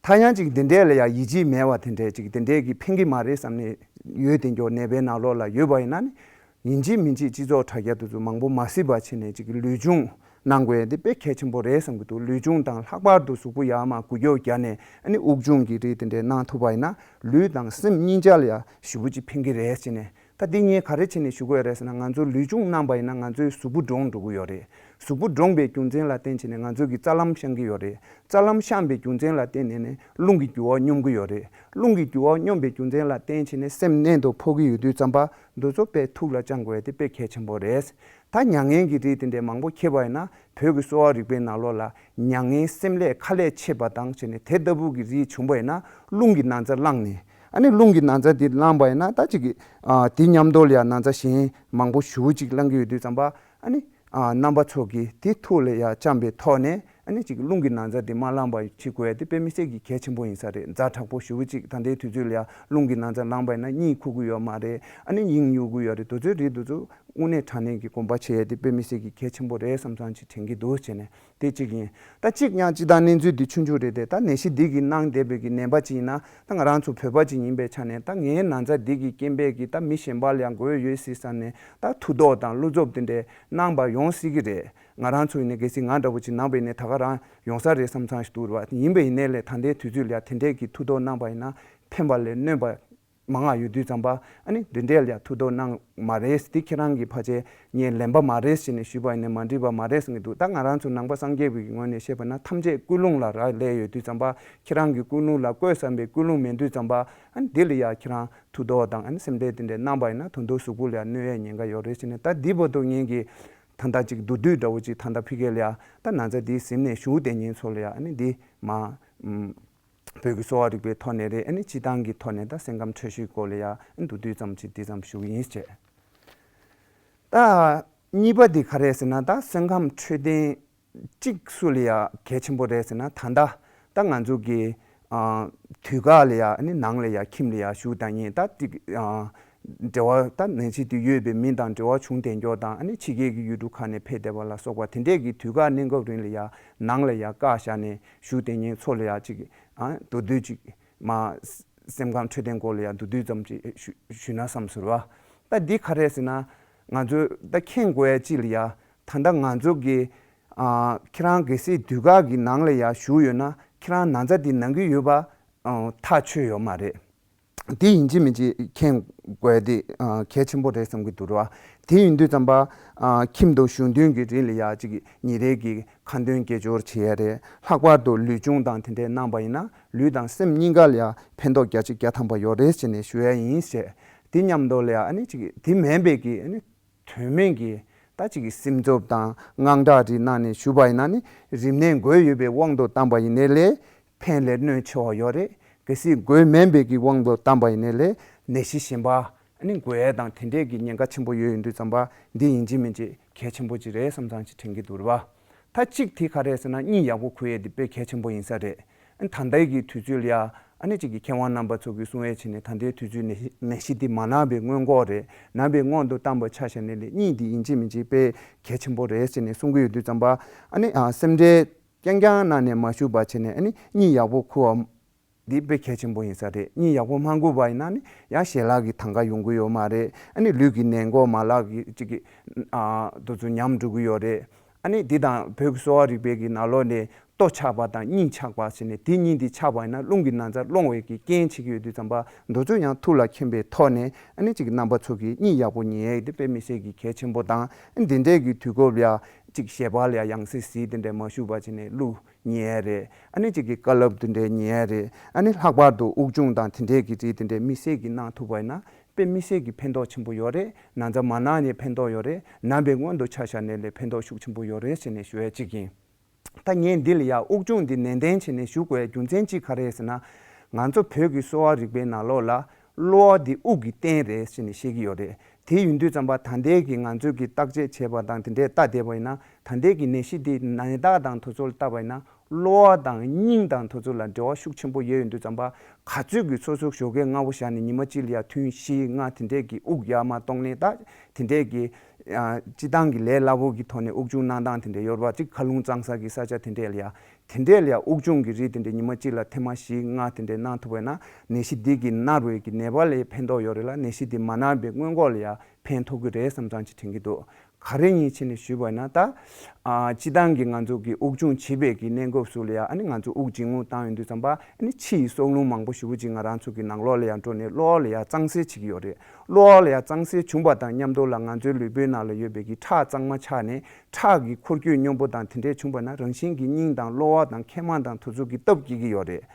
ད་ཡང་ཅིག་དེ་འདྲས་ལ་ཡང་ཡིད་ཆེས་མེད་པ་དེ་འདྲས་ཅིག་དེ་འདྲས་ཀྱི་ཕན་གྱི་མ་རེད་བསམ་ནས་ཡོད་དེ་འགྱོ་ནད་པའི་ནང་ལོགས་ལ་ཡོད་པ་ཡིན་ན་ནི། ཡིན་གཅིག་མིན་གཅིག་སྤྱི་ཚོགས་དྲ་རྒྱ་དེ་ཚོ་མང་པོ་མ་གཟིགས་པ་བྱས་ནས་ཅིག་ལུས་སྦྱོང་གནང་དགོས་ཡ་དེ་དཔེ་གལ་ཆེན་པོ་རེད་བསམ་གྱི་འདུག་ལུས་སྦྱོང་དང་ལྷག་པར་དུ་གཟུགས་པོ་ཡར་མར་འགུལ་སྐྱོད་བརྒྱབ་ནས་ཨ་ནི་དབུགས་སྦྱོང་གི་རིགས་དེ་འདྲས་གནང་ཐུབ་པ་ཡིན་ན་ལུས་དང་སེམས་གཉིས་ཆ་ལ་ཡང་ཞེ་པོ་ཅིག་ཕན་གྱི་རེད་ཟེར་ནས། ད་འདི་ངས་ག་རེ་བྱས་ནས་ཞུ་དགོས་རེད་ཟེར་ན། ང་ཚོ་ལུས་སྦྱོང་གནང་པ་ཡིན་ན་ང་ཚོའི་གཟུགས་པོ་འདྲོངས་འགྲོ་གི་ཡོད་རེད། གཟུགས་པོ་འདྲོངས་པའི་རྒྱུ་མཚན་ལ་བརྟེན་བྱས་ནས་ང་ཚོ་གི་རྩ་ལམ་བཤང་གི་ཡོད་རེད། རྩ་ལམ་བཤང་པའི་རྒྱུ་མཚན་ལ་བརྟེན་ནས་ནི་རླུང་གི་རྒྱུ་བ་སྙོམས་ཀྱི་ཡོད་རེད། རླུང་གི་རྒྱུ་བ་སྙོམས་པའི་རྒྱུ་མཚན་ལ་བརྟེན་བྱས་ནས་སེམས་གནད་དུ་ཕོག་གི་ཡོད་དུས་ཙམ་པ། འདི་ཚོ་དཔེ་ཐུགས་ལ་བཅངས་དགོས་ཡ་དེ་དཔེ་གལ་ཆེན་པོ་རེད། ད་མྱ་ངན་གྱི་རིགས་དེ་འདྲས་མང་པོ་འཁྱེར་བ་ཡིན་ན། བོད་ཀྱི་གསོ་བ་རིག་པའི་ནང་ལོགས་ལ་མྱ་ངན་སེམས་ལས་ཁ་ལས་ཆད་པ་དང་བྱས་ནས་དེ་ལྟ་བུ་གི་རིགས་བྱུང་བ་ཡིན་ན་རླུང་གི་ན་ཚ་ལངས་ནས། ཨ་ནི་རླུང་གི་ན་ཚ་དེ་ལངས་པ་ཡིན་ན་ད་ཅིག་གི་ཨ་དེ་མཉམ་དུ་ལ་ཡང་ན་ཚ་གཞན་མང་པོ་ཞེ་པོ་ཅིག་ལངས་ཀྱི་ཡོད་དུས་ཙམ་པ། ཨ་ནི་ཨ་རྣམ་པ་ཚོ་གིས་དེ་ཐུགས་ལ་ཡང་བཅངས་པའི་ཐོག་ནས། ཨ་ནི་ཅིག་རླུང་གི་ན་ཚ་དེ་མ་ལངས་པ་བྱེད་དགོས་ཡ་དེ་དཔེ་མི་སྲིད་ཀྱི་གལ་ཆེན་པོ་ཡིན་ས་རེད། ཛ་དྲག་པོ་ཞེ་པོ་ཅིག་ད་ལྟའི་དུས་ཚོད་ལ་ཡང་རླུང་གི་ན་ཚ་ལངས་པ་ཡིན་ན་གཉིད་ཁུག་གི་ཡོད་མ་རེད། ཨ་ནི་དབྱིངས་སྨྱུག་གི་ཡོད་རེད། དེ་ཚོའི་རིགས་དེ་ཚོ་དངོས་གནས་དྲང་གནས་ཀྱི་སྒོམ་པ་བྱེད་ཡ་དེ་དཔེ་མི་སྲིད་ཀྱི་གལ་ཆེན་པོ་རེད་བསམ་བསམ་ཅིག་དྲན་གྱི་འདུག་བྱས་ནས། དེ་གཅིག་ཡིན། ད་གཅིག་ཡང་སྤྱིར་བཏང་གནས་ཚུལ་འདི་ཆུང་ཆུང་རེད་དེ། ད་ནད་གཞི་འདི་གིས་གནང་བསྡད་པའི་གི་ནད་པ་ཅིག་ཡིན་ན། ད་ང་རང་ཚོ་བོད་པ་ཅིག་ཡིན་པའི་ཆ་ནས། ད་ངའི་ན་ཚ་འདི་གི་རྐྱེན་པས་གི་ད་མི་གཞན་པ་ལ་ཡང་འགོས་ཡོད་སྲིད་བསམ་ནས། ད་མཐུ་སྟོབས་དང་བློ་སྟོབས་དེ་འདྲས་གནང་བ་ཡོང་སྲིད་ཀྱི་རེད། ང་རང་ཚོ་ཡིན་ནའི་གལ་སྲིད་ང་འདྲ་པོ་ཅིག་ནང་པ་ཡིན་ནའི་ད་ག་རང་ཡོང་ས་རེད་བསམ་བསམ་ཞིག་འདུག་རེད་པ། ཡིན་པ་ཡིན་ནའི་ལས་ད་ལྟའི་དུས་ཚོད་ལ་ཡང་དེ་འདྲས་ཀྱི་མཐུ་སྟོབས་གནང་བ་ཡིན་ན་ཕན་པ་ལས་གནོད་པ་མང་བ་ཡོད་དུས་ཙམ་པ། ཨ་ནི་འདི་འདྲས་ལ་ཡང་མཐུ་སྟོབས་གནང་མ་རེད། འདི་ཁྱེད་རང་གི་ཕལ་ཆེར་ངས་ལན་པ་མ་རེད་ཟེར་ནས་ཞུས་པ་ཡིན་ནའི་མ་འགྲིག་པ་མ་རེད་བསམ་གྱི་འདུག་ད་ང་རང་ཚོ་ནང་པ་སངས་རྒྱས་པའི་ངོས་ནས་བཤད་པ་ན་ཐམས་ཅད་ཀུན་སློང་ལ་རག་ལས་ཡོད་དུས་ཙམ་པ། ཁྱེད་རང་གི་ཀུན་སློང་ལ་བསྐོས་བསམ་པའི་ཀུན་སློང་མེད་དུས་ཙམ་པ། ཨ་ནི་འདི་ལ་ཡང་ཁྱེད་རང་མཐུ་སྟོབས་དང་ཨ་ནི་སེམས་ཁྲལ་དེ་འདྲས་གནང་པ་ཡིན་ན་དོན་དུ་གཟུགས་པོ་ལ་ཡང་གནོད་ཡས་ཉེན་ཁ་ཡོད་རེད་ཟེར་ནས། ད་འདི་བར་དུ་ངེད་ཀྱིས་ད་ལྟ་ཅིག་མདོར་བསྡུས་འདྲ་བོ་ཅིག་ད་ལྟ་ཕ་གི་ལ་ཡང་ད་ན་ཚ་འདི་ཟིན་ནས་བཞུགས་བསྡད་མཁན་ཚོ་ལ་ཡང་ཨ་ནི་འདི་མ་ཨུམ། བོད་ཀྱི་གསོ་བ་རིག་པའི་ཐོག་ནས་རེད། ཨ་ནི་སྤྱིར་བཏང་གི་ཐོག་ནས་ད་སེམས་ཁམས་འཕྲོད་བཞེས་སྐོར་ལ་ཡང་མདོར་བསྡུས་ཙམ་ཅིག་འདི་ཙམ་ཞུ་གི་ཡིན་ཟེར། ད་གཉིས་པ་འདི་ག་རེ་ཟེར་ན། ད་སེམས་ཁམས་འཕྲོད་བསྟེན་གཅིག་སུ་ལ་ཡང་གལ་ཆེན་པོ་རེད་ཟེར་ན། ད་ལྟ་ད་ང་ཚོ་གི་ཨ་དུས་བཀག་ལ་ཡང་ཨ་ནི་ནང་ལ་ཡང་ཁྱིམ་ལ་ཡང་བཞུགས་བསྡད་མཁན། ད་ཏིག་ཨ་ འབྲེལ་བ་ད་ནད་གཞི་དེ་ཡོད་པའི་མི་དང་འབྲེལ་བ་བྱུང་བསྡད་མཁན་དང་ཨ་ནི་ཕྱི་རྒྱལ་གྱི་ཡུལ་གྲུ་ཁག་ནས་ཕེབས་བསྡད་པ་ལ་སོགས་པ་དེ་འདྲས་ཀྱི་དུས་བཀག་གནས་སྐབས་རིང་ལ་ཡ་ནང་ལ་ཡ་བཀག་བཞག་ནས་བཞུགས་བསྡད་མཁན་ཚོ་ལ་ཡ་ཅིག་ཨ་མདོར་བསྡུས་ཅིག་མ་སེམས་ཁམས་འཕྲོད་བསྟེན་སྐོར་ལ་ཡ་མདོར་བསྡུས་ཙམ་ཅིག་ཞུ་ཞུས་ན་བསམ་ཟེར་བ། ད་འདི་ག་རེ་ཟེར་ན། ང་ཚོས་ད་མཁྱེན་དགོས་ཡ་ཅིག་ལ་ཡ། ད་ལྟ་ང་ཚོ་གི་ཨ་ཁྱེད་རང་གལ་སྲིད་དུས་བཀག་གི་ནང་ལ་ཡ་བཞུགས་ཡོད་ན་ཁྱེད་རང་ན་ཚ་འདི་ན་གི་ཡོད་པ་ཨ་ཐག་ཆོད་ཡོད་མ་རེད། དེ་ཡིན་གཅིག་མིན་གཅིག་མཁྱེན་དགོས་དེ་ཨ་གལ་ཆེན་པོ་རེད་བསམ་གི་འདུག་ར། དེ་ཡིན་དུས་ཙམ་པ་ཨ་ཁྱིམ་དུ་བཞུགས་དུས་ཀྱི་རིང་ལ་ཡ་གཅིག་ཉིན་རེ་གི་ཁ་འདོན་སྐད་སྦྱོར་བྱེད་ཡ་རེད། ལྷག་པར་དུ་ལུས་སྦྱོང་དང་དེ་འདྲའི་གནང་པ་ཡིན་ན་ལུས་དང་སེམས་གཉིས་ཀ་ལ་ཡ་ཕན་ཐོགས་བརྒྱ་ཆ་བརྒྱ་ཐམ་པ་ཡོད་རེད་ཟེར་ནས་ཞུ་ཡ་ཡིན་ཞེས། དེ་མཉམ་དུ་ལ་ཡ་ཨ་ནི་གཅིག་དེ་མིན་པའི་གི་ཨ་ནི་དོན་མེད་ཀྱི་ད་གཅིག་གི་སེམས་འཚབ་དང་དངངས་སྐྲག་རིགས་གནང་ནས་བཞུགས་པ་ཡིན་ན་ནི་རིམས་ནད་འགོས་ཡོད་པའི་དབང་དུ་བཏང་པ་ཡིན་ནའི་ལས་ཕན་ལས་གནོད་ཆེ་བ་ཡོད་རེད། གལ་སྲིད་འགོས་མིན་པའི་གི་དབང་དུ་བཏང་པ་ཡིན་ནའི་ལས་ནད་གཞི་གཞན་པ་ཨ་ནི་འགོས་ཡས་དང་དེ་འདྲས་ཀྱི་ཉེན་ཁ་ཆེན་པོ་ཡོད་ཡོད་དུས་ཙམ་པ་འདི་ཡིན་གཅིག་མིན་གཅིག་གལ་ཆེན་པོ་ཅིག་རེད་བསམ་ཙང་ཅིག་དྲན་གྱི་འདུག་རེད་པ། ད་གཅིག་དེ་ག་རེད་ཟེར་ན་གཉིད་ཡག་པོ་ཁུག་ཡས་དེ་དཔེ་གལ་ཆེན་པོ་ཡིན་ས་རེད། ཨ་ནི་ད་ལྟའི་གི་དུས་ཚོད་ལ་ཡ་ཨ་ནི་གཅིག་གི་མཁས་དབང་རྣམ་པ་ཚོ་གིས་གསུང་ཡས་བྱས་ནས་ད་ལྟའི་དུས་ཚོད་ནད་ནད་གཞི་འདི་མ་ན་བའི་སྔོན་འགོག་རེད། ན་བའི་སྔོན་དུ་བཏང་པ་ཆ་བཞག་ནས་ལས་གཉིད་འདི་ཡིན་གཅིག་མིན་གཅིག་དཔེ་གལ་ཆེན་པོ་རེད་ཟེར་ནས་གསུང་གི་ཡོད་དུས་ཙམ་པ་ཨ་ནི་ཨ་སེམས་ཁྲལ་རྐྱང་རྐྱང་གནང་ནས་མ་བཞུགས་པ་བྱས་ནས་ཨ་ནི་གཉིད་ཡག་པོ་ཁུག་པ་འདི་དཔེ་གལ་ཆེན་པོ་ཡིན་ས་རེད། གཉིད་ཡག་པོ་མ་ཁུག་པ་ཡིན་ན་ནི་ཡང་ཞལ་ལག་གི་ཐང་ག་ཡོང་གི་ཡོད་མ་རེད། ཨ་ནི་ལུས་ཀྱི་ནད་འགོག་མ་ལག་གི་གཅིག་གི་ཨ་དེ་ཚོ་ཉམས་འགྲོ་གི་ཡོད་རེད། ཨ་ནི་འདི་དང་བོད་ཀྱི་གསོ་བ་རིག་པའི་གི་ནང་ལོགས་ནས་ལྟོ་ཆག་པ་དང་གཉིད་ཆག་པ་ཟེར་ནས་དེ་གཉིས་འདི་ཆག་པ་ཡིན་ན་རླུང་གི་ན་ཚ་སློང་བའི་གི་རྐྱེན་བྱེད་ཀྱི་ཡོད་དུས་ཙམ་པ་འདི་ཚོ་ཡང་ཐུགས་ལ་མཁྱེན་པའི་ཐོག་ནས་ཨ་ནི་གཅིག་རྣམ་པ་ཚོ་གིས་གཉིད་ཡག་པོ་ཉལ་ཡས་དེ་དཔེ་མི་སྲིད་ཀྱི་གལ་ཆེན་པོ་དང་ཨ་ནི་འདི་འདྲའི་གི་དུས་སྐབས་ལ་གཅིག་ཞལ་པར་ལ་ཡང་སེ་སི་དེ་འདྲ་མ་བཞུགས་པ་བྱས་ནས་གླུ་ཉལ་ཡས་རེད། ཨ་ནི་གཅིག་གི་བཀའ་སློབ་དེ་འདྲ་ཉལ་ཡས་རེད། ཨ་ནི་ལྷག་པར་དུ་དབུགས་སྦྱོང་དང་དེ་འདྲའི་གི་རིགས་དེ་འདྲ་མི་སྲིད་ཀྱི་གནང་ཐུབ་པ་ཡིན་ན་དཔེ་མི་སྲིད་ཀྱི་ཕན་ཐོགས་ཆེན་པོ་ཡོད་རེད། ན་ཚ་མ་ན་ནས་ཕན་ཐོགས་ཡོད་རེད། ན་བའི་སྔོན་དུ་ཆ་བཞག་ནས་ལས་ཕན་ཐོགས་ཤུགས་ཆེན་པོ་ཡོད་རེད་ཟེར་ནས་ཞུ་ཡས་གཅིག་ཡིན། ད་ངས་འདི་ལ་ཡ་དབུགས་སྦྱོང་འདི་ནན་ཏན་བྱས་ནས་ཞུ་དགོས་ཡ་རྒྱུ་མཚན་གཅིག་ག་རེ་རེད་ཟེར་ན། ང་ཚོ་བོད་ཀྱི་གསོ་བ་རིག་པའི་ནང་ལོགས་ལ་གློ་བ་འདི་དབུགས་ཀྱི་རྟེན་རེད་ཟེར་ནས་བཤད་ཀྱི་ཡོད་རེད། དེ་ཡིན་དུས་ཙམ་པ་ད་ལྟའི་གི་ང་ཚོས་ཀྱི་བརྟག་དཔྱད་བྱས་པ་དང་དེ་འདྲའི་ལྟ་བསྡད་པ་ཡིན་ན་ད་ལྟའི་གི་ནད་གཞི་འདི་ནད་རྟགས་དང་དེ་ཚོ་ལ་བལྟས་པ་ཡིན་ན་གློ་བ་དང་སྙིང་དང་དེ་ཚོ་ལ་འབྲེལ་བ་ཤུགས་ཆེན་པོ་ཡོད་ཡོད་དུས་ཙམ་པ་ག་ཚོད་ཀྱི་སོ་སོ་ཞོགས་ཀས་སྔ་པོ་བཞག་ནས་ཉི་མ་གཅིག་ལ་ཡ་ཐུན་བཞི་ལྔ་དེ་འདྲའི་གི་དབུགས་ཡར་མར་གཏོང་ལེན་ད་དེ་འདྲའི་གི་ཨ་སྤྱི་བཏང་གི་ལས་སླ་པོ་གི་ཐོག་ནས་དབུགས་སྦྱོང་གནང་སྟངས་དེ་འདྲ་ཡོད་རེད་པ། གཅིག་མཁའ་རླུང་གཙང་ས་གི་ས་ཆ་དེ་འདྲས་ལ་ཡ། དེ་འདྲས་ལ་ཡ་དབུགས་སྦྱོང་གི་རིགས་དེ་འདྲས་ཉི་མ་གཅིག་ལ་ཐེངས་མ་བཞི་ལྔ་དེ་འདྲས་གནང་ཐུབ་པ་ཡིན་ན་ནད་གཞི་འདི་གི་ན་རུ་ཡི་གི་ནད་པ་ལ་ཡ་ཕན་ཐོགས་ཡོད་རེད་ལ་ནད་གཞི་འདི་མ་ན་བའི་སྔོན་འགོག་ལ་ཡ་ཕན་ཐོགས་ཀྱི་རེད་བསམ་ཙང་ཅིག་དྲན་གྱི་འདུག་ག་རེ་ཡིན་ཕྱིན་ནས་ཞུས་པ་ཡིན་ན་ད་ཨ་སྤྱི་བཏང་གི་ང་ཚོ་གི་དབུགས་སྦྱོང་བྱེད་པའི་གི་གནས་སྐབས་སུ་ལ་ཡ་ཨ་ནི་ང་ཚོ་དབུགས་འབྱིན་རྔུབ་བཏང་ཡོང་དུས་ཙམ་པ་ཨ་ནི་ཕྱི་ཡི་སྲོག་རླུང་མང་པོ་ཞེ་པོ་ཅིག་ང་རང་ཚོ་གི་ནང་ལོགས་ལ་ཡ་འགྲོ་ནས་གློ་བ་ལ་ཡ་གཙང་སེལ་བྱེད་ཀྱི་ཡོད་རེད། གློ་བ་ལ་ཡ་གཙང་སེལ་བྱུང་པ་དང་མཉམ་དུ་ལ་ང་ཚོའི་ལུས་པོའི་ནང་ལ་ཡོད་པའི་གི་ཁྲག་གཙང་མ་ཆགས་ནས་ཁྲག་གི་འཁོར་སྐྱོད་སྙོམས་པོ་དང་དེ་འདྲས་བྱུང་པ་ན་རང་བཞིན་གྱི་སྙིང་དང་གློ་བ་དང་མཁལ་མ་དང་དེ་ཚོ་གི་སྟབས་སྐྱེ་གི་ཡོད་རེད།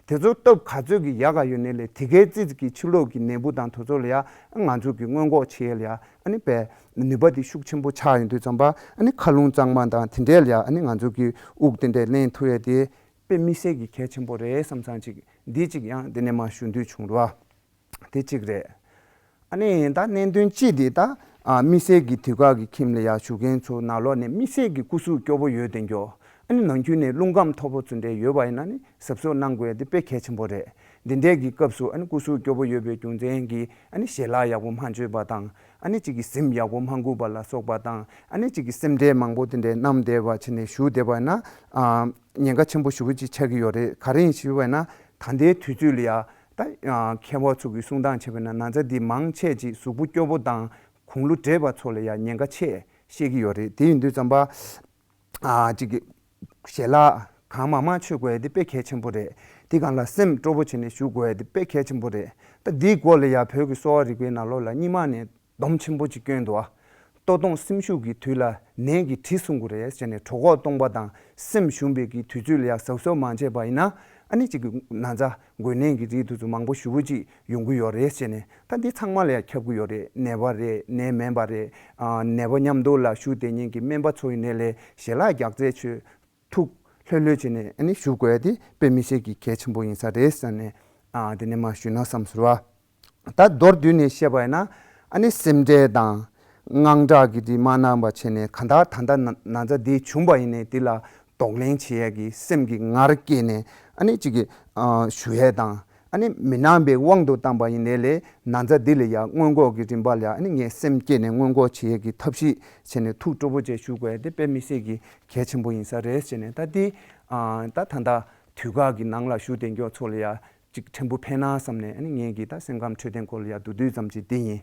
དེ་ཚོ་སྟབས་ག་ཚོད་ཀྱི་ཡག་ག་ཡོད་ནའི་ལས་དེ་གའི་ཙི་ཙི་གི་ཕྱི་ལོགས་ཀྱི་ནད་འབུ་དང་དེ་ཚོ་ལ་ཡ་ང་ཚོ་གི་སྔོན་འགོག་བྱེད་ཡས་ལ་ཡ་ཨ་ནི་དཔེ་ནུས་པ་དེ་ཤུགས་ཆེན་པོ་ཆགས་ཡོང་དུས་ཙམ་པ་ཨ་ནི་མཁའ་རླུང་གཙང་མ་དང་དེ་འདྲས་ལ་ཡ་ཨ་ནི་ང་ཚོ་གི་དབུགས་དེ་འདྲས་ལེན་ཐུབ་ཡས་དེ་དཔེ་མི་སྲིད་ཀྱི་གལ་ཆེན་པོ་རེད་བསམ་ཙང་ཅིག་འདི་ཅིག་ཡང་འདི་ནས་མར་ཞུ་འདོད་བྱུང་རེད་བ། དེ་གཅིག་རེད། ཨ་ནི་ད་གནད་དོན་གཅིག་དེ་ད་ཨ་དམིགས་བསལ་གྱི་དུས་བཀག་གི་ཁྱིམ་ལ་ཡ་བཞུགས་མཁན་ཚོ་ནང་ལོགས་ནས་དམིགས་བསལ་གྱི་སྐུ་གཟུགས་སྐྱོ་པོ་ཡོད་དེ་འགྱོ། ཨ་ནི་ནང་ཁུལ་ནས་རླུང་ཁམས་མཐོ་པོ་ཚོ་འདྲ་ཡོད་པ་ཡིན་ན་ནི་གཟབ་གཟབ་གནང་དགོས་ཡ་དེ་དཔེ་གལ་ཆེན་པོ་རེད། འདི་འདྲའི་གི་སྐབས་སུ་ཨ་ནི་སྐུ་གཟུགས་སྐྱོ་པོ་ཡོད་པའི་རྒྱུ་མཚན་གྱིས་ཨ་ནི་ཞལ་ལག་ཡག་པོ་མ་མཆོད་པ་དང་ཨ་ནི་གཅིག་གི་གཟིམ་ཡག་པོ་མ་འགུགས་པ་ལ་སོགས་པ་དང་ཨ་ནི་གཅིག་གི་སེམས་ཁྲལ་མང་པོ་དེ་འདྲའི་བསྣམས་བསྡད་པ་བྱས་ནས་བཞུགས་བསྡད་པ་ཡིན་ན་ཨ་ཉེན་ཁ་ཆེན་པོ་ཞེ་པོ་ཅིག་ཆགས་ཀྱི་ཡོད་རེད། ག་རེ་ཡིན་ཞུས་པ་ཡིན་ན་ད་ལྟའི་དུས་ཚོད་ལ་ཡ། ད་ཨ་མཁས་པ་ཚོ་གིས་གསུང་སྟངས་བྱས་པ་ན་ན་ཚ་འདི་མང་ཆེ་ཅིག་གཟུགས་པོ་སྐྱོ་པོ་དང་དགུང་ལོ་བགྲེས་པ་ཚོ་ལ་ཡང་ཉེན་ཁ་ཆེ་བཤད་ཀྱི་ཡོད་རེད། དེ་ཡིན་དུས་ཙམ་པ་ཨ་ཅིག་གི་ཞལ་ལག་གང་མང་མང་མཆོད་དགོས་ཡ་དེ་དཔེ་གལ་ཆེན་པོ་རེད། དེ་སྒང་ལ་སེམས་སྤྲོ་པོ་བྱས་ནས་བཞུགས་དགོས་ཡ་དེ་དཔེ་གལ་ཆེན་པོ་རེད། ད་འདིའི་སྐོར་ལ་ཡང་བོད་ཀྱི་གསོ་བ་རིག་པའི་ནང་ལོགས་ལ་སྔོན་མ་ནས་སྡོམ་ཆེན་པོ་ཅིག་བསྐྱོན་འདུག་ཨ། ལྟོ་སྟོང་སེམས་ཤུགས་ཀྱི་དུས་ལ་ནད་ཀྱི་དྲི་བསུང་དགོས་རེད་ཟེར་ནས་གྲོད་ཁོག་སྟོང་པ་དང་སེམས་ཞུམ་པའི་གི་དུས་ཚོད་ལ་ཡང་གཟབ་གཟབ་མ་བྱས་པ་ཡིན་ན་ཨ་ནི་གཅིག་གི་ན་ཚ་འགོས་ནད་ཀྱི་རིགས་དེ་ཚོ་མང་པོ་ཞེ་པོ་ཅིག་ཡོང་གི་ཡོད་རེད་ཟེར་ནས་ད་འདི་ཚང་མ་ལ་ཡང་ཁྱབ་ཀྱི་ཡོད་རེད། ནད་པ་རེད་ནད་མིན་པ་རེད། ཨ་ནད་པ་མཉམ་དུ་ལ་བཞུགས་བསྡད་མཁན་གྱི་སྨན་པ་ཚོ་ཡིན་ནའི་ལས་ཞལ་ལག་རྒྱགས་ཚད་ཆོད། ཐུགས་ལྷོད་ལྷོད་བྱས་ནས་ཨ་ནི་བཞུགས་དགོས་ཡ་དེ་དཔེ་མི་སྲིད་ཀྱི་གལ་ཆེན་པོ་ཡིན་ས་རེད་ཟེར་ནས་ཨ་དེ་ནས་མར་ཞུས་ན་བསམ་ཟེར་བ། ད་མདོར་བསྡུས་ནས་བཤད་པ་ཡིན་ན་ཨ་ནི་སེམས་ཁྲལ་དང་དངངས་སྐྲག་གི་དེ་མ་གནང་བ་བྱས་ནས་གང་ལྟར་ད་ལྟ་ན་ན་ཚ་འདི་བྱུང་བ་ཡིན་ནའི་འདི་ལ་གདོང་ལེན་བྱེད་ཡ་གི་སེམས་ཀྱི་ངར་སྐྱེས་ནས་ཨ་ནི་གཅིག་གི་ཨ་ཞུ་ཡ་དང་ ཨ་ནི་མི་སྣང་བའི་དབང་དུ་བཏང་པ་ཡིན་ནའི་ལས་ན་ཚ་འདི་ལ་ཡ་སྔོན་འགོག་གི་རིམ་པ་ལ་ཡ་ཨ་ནི་ངས་སེམས་བསྐྱེད་ནས་སྔོན་འགོག་བྱེད་ཡས་ཀྱི་ཐབས་ཤེས་བྱས་ནས་ཐུགས་སྤྲོ་པོ་བྱས་ཞུ་དགོས་ཡ་དེ་དཔེ་མི་སྲིད་ཀྱི་གལ་ཆེན་པོ་ཡིན་ས་རེད་ཟེར་ནས། ད་འདི་ཨ་ད་ད་ལྟ་དུས་བཀག་གི་ནང་ལ་བཞུགས་བསྡད་མཁན་ཚོ་ལ་ཡ་ཅིག་ཕྲན་བུ་ཕན་ན་བསམ་ནས། ཨ་ནི་ངས་ཀྱི་ད་སེམས་ཁམས་འཕྲོད་བསྟེན་སྐོར་ལ་ཡ་མདོར་བསྡུས་ཙམ་ཅིག་འདི་ཡིན།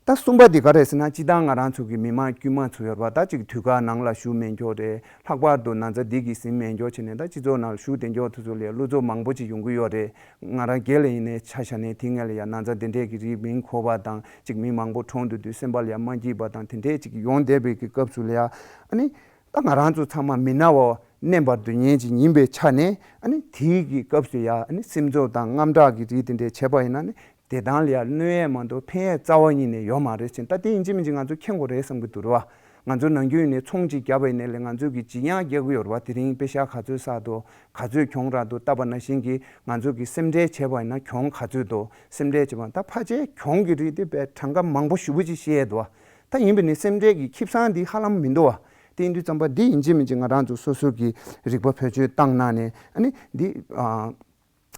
ད་གསུམ་པ་འདི་ག་རེད་ཟེར་ན། སྤྱིར་བཏང་ང་རང་ཚོ་གི་མི་མང་དཀྱུས་མ་ཚོ་ཡོད་རེད་པ། ད་ཅིག་དུས་བཀག་ནང་ལ་བཞུགས་མེད་མཁན་རེད། ལྷག་པར་དུ་ན་ཚ་འདི་གིས་ཟིན་མེད་མཁན་བྱས་ནས་ད་སྤྱི་ཚོགས་ནང་བཞུགས་བསྡད་མཁན་དེ་ཚོ་ལ་ཡ་བློ་འཚབ་མང་པོ་ཅིག་ཡོང་གི་ཡོད་རེད། ང་རང་སྒེར་ལ་ཡིན་ནའི་ཆ་བཞག་ནའི་དེ་སྔ་ལ་ཡ་ན་ཚ་འདི་འདྲས་ཀྱི་རིགས་མི་འགོས་པ་དང་། ཅིག་མི་མང་པོ་གྲོངས་འདུག་དུས་སེམས་པ་ལ་ཡ་མ་སྐྱིད་པ་དང་དེ་འདྲས་ཅིག་ཡོང་བསྡད་པའི་གི་སྐབས་སུ་ལ་ཡ། ཨ་ནི་ད་ང་རང་ཚོ་ཚང་མ་མི་ན་བར་མནན་པར་སྡོད་མཁན་ཅིག་ཡིན་པའི་ཆ་ནས། ཨ་ནི་དེའི་གི་སྐབས་སུ་ཡ་ཨ་ནི་སེམས་ཚོར་དང་དངངས་སྐྲག་གི་རིགས་དེ་འདྲས་བྱས་པ་ཡིན་ན་ནི། བདེ་ཐང་ལ་ཡ་གནོད་ཡས་མ་གཏོགས་ཕན་ཡས་རྩ་བ་ཉིད་ནས་ཡོད་མ་རེད་ཟེར། ད་དེ་ཡིན་གཅིག་མིན་གཅིག་ང་ཚོ་མཁྱེན་དགོས་རེད་བསམ་གྱི་འདུག་རེད་པ། ང་ཚོ་ནམ་རྒྱུན་ནས་ཚོང་ཅིག་བརྒྱབ་པ་ཡིན་ནའི་ལས་ང་ཚོ་གི་ལྗིད་ཡང་རྒྱག་གི་ཡོད་རེད་པ། དེ་རིང་པེ་ཤག་ག་ཚོད་བསགས་འདུག་ག་ཚོད་གྱོང་རག་འདུག་བལྟས་པ་ནང་བཞིན་གྱི་ང་ཚོ་གི་སེམས་ཁྲལ་བྱས་པ་ཡིན་ན་གྱོང་ག་ཚོད་འདུག་སེམས་ཁྲལ་བྱས་པ། ད་ཕལ་ཆེར་གྱོང་གི་རིགས་དེ་དཔེ་གྲངས་ཀ་མང་པོ་ཞེ་པོ་ཅིག་བཤད་འདུག་པ། ད་ཡིན་པ་ཡིན་ནའི་སེམས་ཁྲལ་གྱི་ཁེ་བཟང་འདི་ཧ་ལམ་མི་འདུག་པ། དེ་ཡིན་དུས་ཙམ་པ་འདི་ཡིན་གཅིག་མིན་གཅིག་ང་རང་ཚོ་སོ་སོ་གི་རིག་པ་བེད་སྤྱོད་བཏང་གནང་ནས། ཨ་ནི་འདི་ཨ།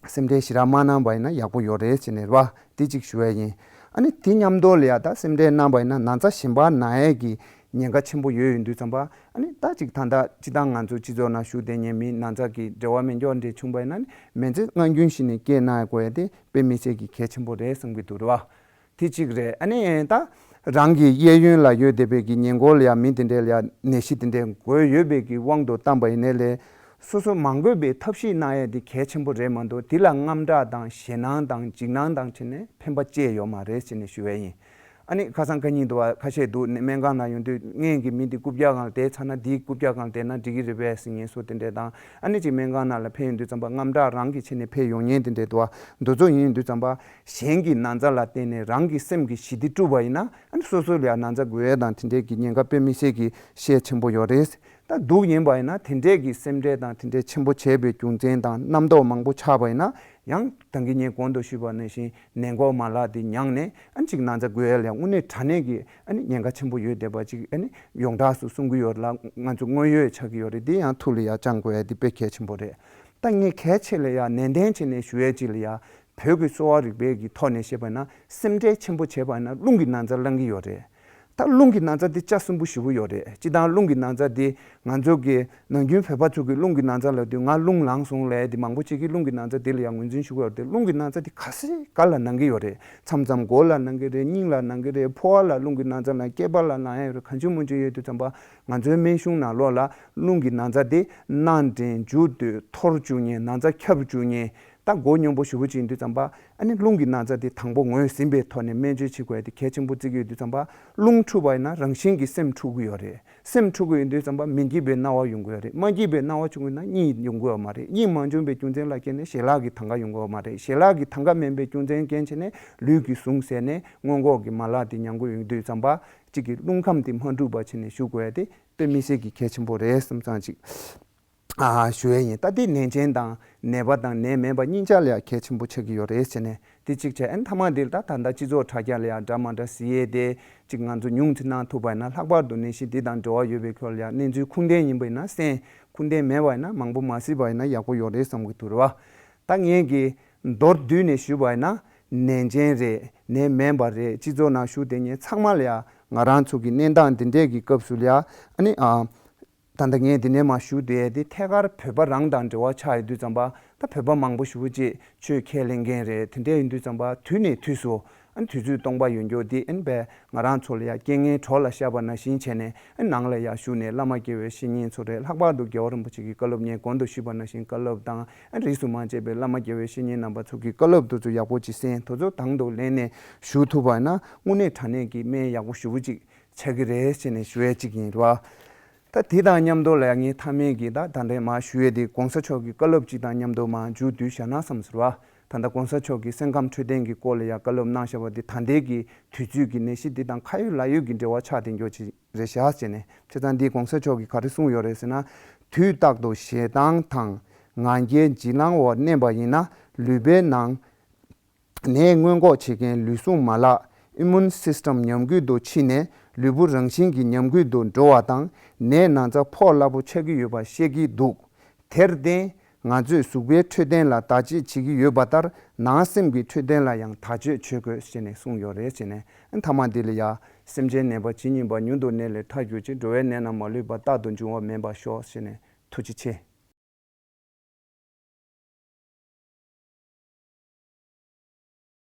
སེམས་ཁྲལ་ཞེ་དྲག་མ་གནང་བ་ཡིན་ན་ཡག་པོ་ཡོད་རེད་ཟེར་ནས་རེད་པ། འདི་གཅིག་ཞུ་ཡ་ཡིན། ཨ་ནི་དེ་མཉམ་དུ་ལ་ཡ་ད་སེམས་ཁྲལ་གནང་བ་ཡིན་ན་ན་ཚ་གཞན་པ་ན་ཡས་ཀྱི་ཉེན་ཁ་ཆེན་པོ་ཡོད་ཡིན་དུས་ཙམ་པ། ཨ་ནི་ད་ཅིག་ད་ལྟ་སྤྱིར་བཏང་ང་ཚོ་སྤྱི་ཚོགས་ནང་བཞུགས་བསྡད་མཁན་མི་ན་ཚ་གི་འབྲེལ་བ་མེད་མཁན་འདྲ་བྱུང་བ་ཡིན་ན་ནི། མི་ཚེ་སྔ་རྒྱུན་ཞིག་ནས་སྐྱེལ་གནང་དགོས་ཡ་དེ་དཔེ་མི་སྲིད་ཀྱི་གལ་ཆེན་པོ་རེད་བསམ་གྱི་འདུག་རེད་པ། དེ་གཅིག་རེད། ཨ་ནི་ད་རང་གི་གཡས་གཡོན་ལ་ཡོད་བསྡད་པའི་གི་ཉེ་འཁོར་ལ་ཡ་མི་དེ་འདྲས་ལ་ཡ་ནད་གཞི་དེ་འདྲས་འགོས་ཡོད་པའི་གི་དབང་དུ་བཏང་བ་ཡིན་ནའི་ལས། སོ་སོ་མ་འགོས་པའི་ཐབས་ཤེས་གནང་ཡས་དེ་གལ་ཆེན་པོ་རེད་མ་གཏོགས་དེ་ལ་དངངས་སྐྲག་དང་ཞེད་སྣང་དང་འཇིགས་སྣང་དང་བྱས་ནས་ཕན་པ་ཅི་ཡང་ཡོད་མ་རེད་ཟེར་ནས་ཞུ་ཡས་ཡིན། ཨ་ནི་ཁ་སང་ཁ་ཉིན་དུ་བ་ཁ་ཤས་འདུག་ནས་སྨན་ཁང་ནང་ཡོང་དུས་སྔོན་གྱི་མི་འདི་རྐུབ་བཀྱག་སྒང་ལ་བསྡད་ཚར་ན་འདིའི་རྐུབ་བཀྱག་སྒང་ལ་བསྡད་ན་འགྲིག་གི་རེད་པས་ཟེར་མཁན་སོགས་དེ་འདྲས་དང་། ཨ་ནི་ཅིག་སྨན་ཁང་ནང་ལ་ཕེབས་ཡོང་དུས་ཙམ་པ་དངངས་སྐྲག་རང་གིས་བྱས་ནས་ཕེབས་ཡོང་མཁན་དེ་འདྲས་འདུག་བ། འདི་ཚོ་ཡིན་དུས་ཙམ་པ་གཞན་གྱི་ན་ཚ་ལ་བརྟེན་ནས་རང་གི་སེམས་ཀྱི་ཞི་བདེ་དཀྲུགས་པ་ཡིན་ན། ཨ་ནི་སོ་སོ་ལ་ཡང་ན་ཚ་འགོས་ཡས་དང་དེ་འདྲས་ཀྱི་ཉེན་ཁ་དཔེ་མི་སྲིད་ཀྱི་ཤས་ཆེན་པོ་ཡོད་རེད། ད་སྡུག་ཡིན་པ་ཡིན་ན་དེ་འདྲས་ཀྱི་སེམས་ཁྲལ་དང་དེ་འདྲས་ཆེན་པོ་བྱས་པའི་རྒྱུ་མཚན་དང་རྣམ་རྟོག་མང་པོ་ཆགས་པ་ཡིན་ན། ཡང་ད་གིན་ངས་གོང་དུ་ཞུས་པ་ནང་བཞིན་ནད་འགོག་མ་ལག་དེ་མྱངས་ནས། ཨ་ནི་ཅིག་ན་ཚ་འགོས་ཡས་ལ་དངོས་གནས་དྲང་གནས་ཀྱི་ཨ་ནི་ཉེན་ཁ་ཆེན་པོ་ཡོད་བསྡད་པ་ཅིག་ཨ་ནི་ཡོངས་གྲགས་སུ་གསུང་གི་ཡོད་ལ། ང་ཚོ་དངོས་ཡོད་ཆགས་ཀྱི་ཡོད་རེད། དེ་ཡང་ཐུགས་ལ་ཡ་བཅངས་དགོས་ཡ་དེ་དཔེ་གལ་ཆེན་པོ་རེད། ད་ངས་གལ་ཆེ་ལ་ཡ་ནན་ཏན་བྱས་ནས་ཞུ་ཡས་ཅིག་ལ་ཡ། བོད་ཀྱི་གསོ་བ་རིག་པའི་གི་ཐོག་ནས་བཤད་པ་ན་སེམས་ཁྲལ་ཆེན་པོ་བྱས་པ་ན་རླུང་གི་ན་ཚ་ལངས་ཀྱི་ཡོད་རེད། ད་རླུང་གི་ན་ཚ་འདི་ལྕགས་སྲིན་པོ་ཞེ་པོ་ཡོད་རེད། སྤྱིར་བཏང་རླུང་གི་ན་ཚ་འདི་ང་ཚོ་གི་ནམ་རྒྱུན་བོད་པ་ཚོ་གི་རླུང་གི་ན་ཚ་ལབ་དུས་ང་རླུང་ལངས་སོང་ལབ་དེ་མང་པོ་ཅིག་གིས་རླུང་གི་ན་ཚ་འདི་ལ་ཡང་ངོས་འཛིན་ཞུ་གི་ཡོད་རེད། རླུང་གི་ན་ཚ་འདི་ག་ས་ག་ལ་ལངས་ཀྱི་ཡོད་རེད། མཚམས་མཚམས་མགོ་ལ་ལངས་ཀྱི་རེད། སྙིང་ལ་ལངས་ཀྱི་རེད། ཕོ་བ་ལ་རླུང་གི་ན་ཚ་ལངས། སྐེད་པ་ལ་ལངས་ཡ་ཡོད་རེད། གང་བྱུང་མང་བྱུང་ཡོད་དུས་ཙམ་པ་ང་ཚོའི་སྨན་གཞུང་ནང་ལོགས་ལ་རླུང་གི་ན་ཚ་འདི་སྣ་འདྲེན། མཇུག་སྡུད། འཐོར་བཅུག་མཁན། ན་ཚ་ཁྱབ་བཅུག་མཁན། ད་མགོ་སྙོམས་པོ་ཞེ་པོ་ཅིག་ཡིན་དུས་ཙམ་པ། ཨ་ནི་རླུང་གི་ན་ཚ་དེ་དང་པོ་ངོས་ཟིན་པའི་ཐོག་ནས་སྨན་བཅོས་བྱེད་དགོས་ཡ་དེ་གལ་ཆེན་པོ་བརྩི་གི་ཡོད་དུས་ཙམ་པ། རླུང་འཁྲུགས་པ་ཡིན་ན་རང་བཞིན་གྱིས་སེམས་འཁྲུགས་ཀྱི་ཡོད་རེད། སེམས་འཁྲུགས་ཀྱི་ཡོད་དུས་ཙམ་པ་མི་སྐྱིད་པའི་སྣང་བ་ཡོང་གི་ཡོད་རེད། མ་སྐྱིད་པའི་སྣང་བ་བྱུང་གི་ན་གཉིད་ཡོང་གི་ཡོད་མ་རེད། གཉིད་མ་འཇོམས་པའི་རྒྱུ་མཚན་ལ་བརྟེན་ནས་ཞལ་ལག་གི་དང་ག་ཡོང་གི་ཡོད་མ་རེད། ཞལ་ལག་གི་དང་ག་མེད་པའི་རྒྱུ་མཚན་རྐྱེན་བྱས་ནས་ལུས་ཀྱིས་ཟུངས་ཟད་ནས་སྔོན་འགོག་གི་མ་ལག་དེ་ཉམས་རྒུད་ཡོང་དུས་ཙམ་པ། གཅིག་གི་རླུང་ཁམས་དེ་མ་འཁྲུགས་པ་བྱས་ནས་བཞུགས་དགོས་ཡ་དེ་དཔེ་མི་སྲིད་ཀྱི་གལ་ཆེན་པོ་རེད་བསམ་ཙང་ཅིག་ཨ་ཞུ་ཡས་ཡིན། ད་འདི་ནད་ཅན་དང་ནད་པ་དང་ནད་མེད་པ་གཉིས་ཆ་ལ་ཡང་གལ་ཆེན་པོ་ཆགས་ཀྱི་ཡོད་རེད་ཟེར་ནས། དེ་གཅིག་བྱས། ཨ་ནི་མཐའ་མ་འདིར་ད་ད་ལྟ་སྤྱི་ཚོགས་དྲ་རྒྱ་ལ་ཡང་འདྲ་མ་འདྲ་གཟིགས་ཡས་དེ་གཅིག་ང་ཚོ་ཉུང་ཙམ་གནང་ཐུབ་པ་ཡིན་ན། ལྷག་པར་དུ་ནད་གཞི་འདི་དང་འབྲེལ་བ་ཡོད་པའི་ཁྱོན་ལ་ཡང་གནས་ཚུལ་ཁུངས་ལྡན་ཡིན་པ་ཡིན་ན་གསན། ཁུངས་ལྡན་མེད་པ་ཡིན་ན་མང་པོ་མ་གཟིགས་པ་ཡིན་ན་ཡག་པོ་ཡོད་རེད་བསམ་གྱི་འདུག་རེད་བ། ད་ངས་ཀྱི་མདོར་བསྡུས་ནས་ཞུས་པ་ཡིན་ན། ནད་ཅན་རེད། ནད་མེད་པ་རེད། སྤྱི་ཚོགས་ནང་བཞུགས་བསྡད་མཁན་ཚང་མ་ལ་ཡང་ང་རང་ཚོ་གི་གནས་སྟངས་འདི་འདྲས་ཀྱི་སྐབས་སུ་ལ་ཡང་ཨ་ནི་ཨ། ད་ལྟ་ངས་འདི་ནས་མར་ཞུ་བསྡད་དེ་ཐད་ཀར་བོད་པ་རང་དང་འབྲེལ་བ་ཆགས་ཡོད་དུས་ཙམ་པ། ད་བོད་པ་མང་པོ་ཞེ་པོ་ཅིག་ཆོས་ཁས་ལེན་མཁན་རེད། དེ་འདྲས་ཡིན་དུས་ཙམ་པ་དུས་ནས་དུས་སུ་ཨ་ནི་དུས་ཚོད་སྟོང་པ་ཡོད་མཁན་དེ་ཨ་ནི་བས་ང་རང་ཚོ་ལ་ཡ་རྐྱེན་ངན་གྲོགས་ལ་ཤར་བ་ནང་བཞིན་བྱས་ནས། ཨ་ནི་ནང་ལ་ཡ་བཞུགས་ནས་བླ་མ་དགེ་བའི་བཤེས་གཉེན་ཚོ་རེད། ལྷག་པར་དུ་རྒྱལ་བ་རིན་པོ་ཆེ་གི་བཀའ་སློབ་ངས་གོང་དུ་ཞུས་པ་ནང་བཞིན་བཀའ་སློབ་དང་། ཨ་ནི་རིས་སུ་མ་ཆད་པའི་བླ་མ་དགེ་བའི་བཤེས་གཉེན་རྣམ་པ་ཚོ་གི་བཀའ་སློབ་དེ་ཚོ་ཡག་པོ་ཅིག་གསན། དེ་ཚོ་དང་དུ་ལེན་ནས་བཞུགས་ཐུབ་པ་ཡིན་ན་དངོས་གནས་དྲང་གནས་ཀྱི་སྨན་ཡག་པོ་ཞེ་པོ་ཅིག་ཆགས་ཀྱི་རེད་ཟེར་ནས་ཞུ་ཡས་གཅིག་ཡིན་རེད་བ། ད་དེ་དང་མཉམ་དུ་ལ་ཡ་ངས་མཐའ་མའི་གི་ད་ད་ལྟའི་མར་ཞུ་ཡས་དེ་གོང་ས་མཆོག་གི་བཀའ་སློབ་གཅིག་དང་མཉམ་དུ་མར་མཇུག་བསྡུས་བཞག་ན་བསམ་ཟེར་བ། ད་ལྟ་གོང་ས་མཆོག་གིས་སེམས་ཁམས་འཕྲོད་བསྟེན་གྱི་སྐོར་ལ་ཡ་བཀའ་སློབ་གནང་བཞག་པ་དེ་ད་ལྟའི་གི་དུས་ཚོད་ཀྱི་ནད་གཞི་འདི་དང་ཁ་ཡོད་ལག་ཡོད་ཀྱི་འབྲེལ་བ་ཆགས་བསྡད་མཁན་ཅིག་རེད་བཞག་ཟེར་ནས། བྱས་ཙང་འདི་གོང་ས་མཆོག་གིས་ག་རེ་གསུངས་ཡོད་རེད་ཟེར་ན། དུས་རྟག་ཏུ་ཞེ་སྡང་དང་ང་རྒྱལ་ལྗིད་ལངས་འོག་མནན་པ་ཡིན་ན་ལུས་པའི་ནང་ནད་སྔོན་འགོག་བྱེད་མཁན་ལུས་ཟུངས་མ་ལག་Immune System ཉམས་རྒུད་དུ་ཕྱིན་ནས་ལུས་པོ་རང་བཞིན་གྱིས་ཉམས་རྒུད་དུ་འགྲོ་བ་དང་། ནད་ན་ཚ་ཕོག་སླ་པོ་ཆགས་ཀྱི་ཡོད་པ་ཤེས་ཀྱི་འདུག་དེར་བརྟེན་ ང་ཚོས་གཟུགས་པོའི་འཕྲོད་བསྟེན་ལ་བརྟག་དཔྱད་བྱེད་ཀྱི་ཡོད་པ་ལྟར། ནང་སེམས་ཀྱི་འཕྲོད་བསྟེན་ལ་ཡང་བརྟག་དཔྱད་བྱེད་དགོས་ཞེས་ནས་གསུངས་ཡོད་རེད་ཞེས་ནས། མཐའ་མ་འདི་ལ་ཡ། སེམས་ཅན་ནད་པ་ཇི་སྙེད་པ། མྱུར་དུ་ནད་ལས་ཐར་གྱུར་ཅིག་འགྲོ་བའི་ནད་རྣམས་མ་ལུས་པ། རྟག་ཏུ་འབྱུང་བ་མིན་པར་ཤོག་ཞེས་ནས། ཐུགས་རྗེ་ཆེ།